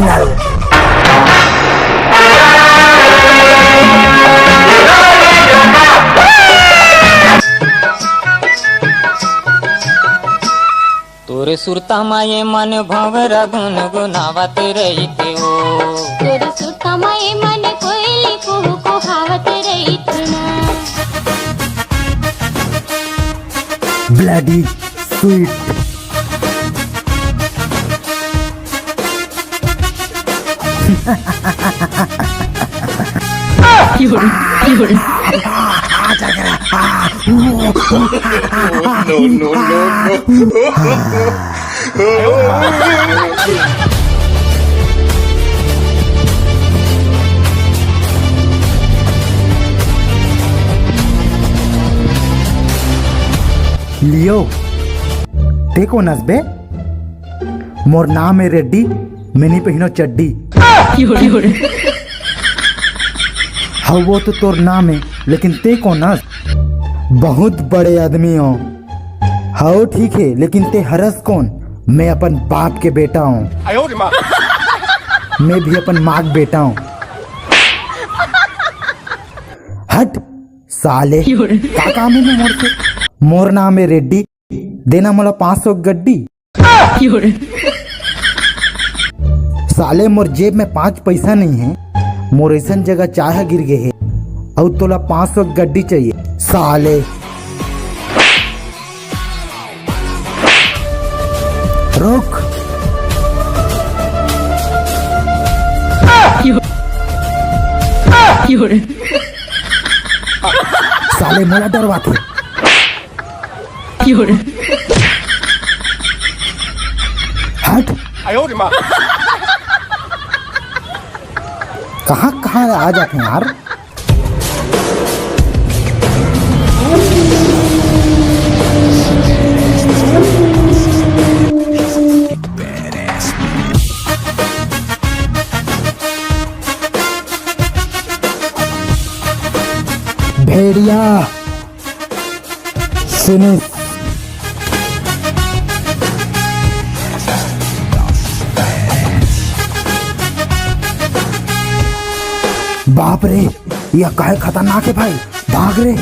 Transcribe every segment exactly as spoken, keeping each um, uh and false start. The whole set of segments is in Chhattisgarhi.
तोर सुरता म ए मन भंवरा गुनगुनावत रहिथे ओ। तोर सुरता म ए मन कोयली कुहू कुहावत रहिथे ना। Bloody sweet। लियो, ते कोन अस बे? मोर नाम हे रेड्डी, मैं नी पहिनो चड्डी। हव, वो तो तोर नाम हे, लेकिन ते कोन अस? बहुत बड़े आदमी हो। हव, ठीक हे, लेकिन ते हरस कोन? मैं अपन बाप के बेटा हूँ। मैं भी अपन माँ के बेटा हूँ। हट साले, का काम हे मोर से? मोर नाम हे रेड्डी, देना मोला पाँच सौ गड्डी। साले, मोर जेब में पाँच पैसा नहीं है, मोर ऐसन जगह चाय गिर गए है, अउ तोला पाँच सौ गड्डी चाहिए साले। रुक। साले मोला डरवाथे। हट। कहाँ कहाँ आ जाते हैं यार। भेड़िया। Finish। बाप रे, यह काय खतरनाक है भाई, भाग रे।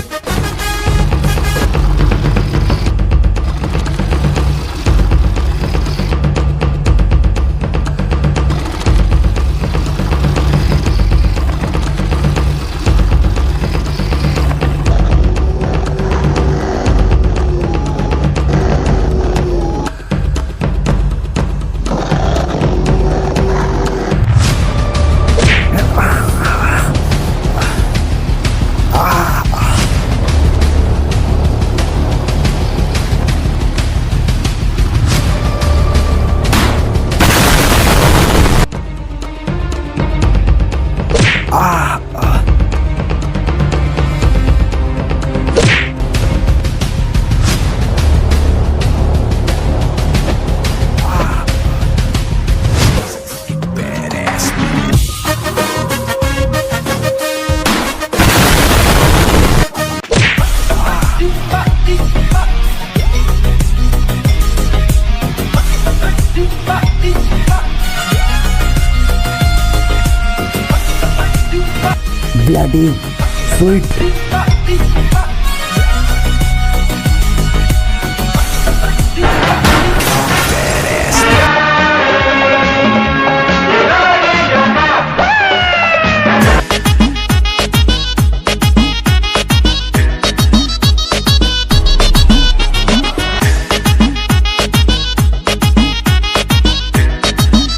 Bloody sweet।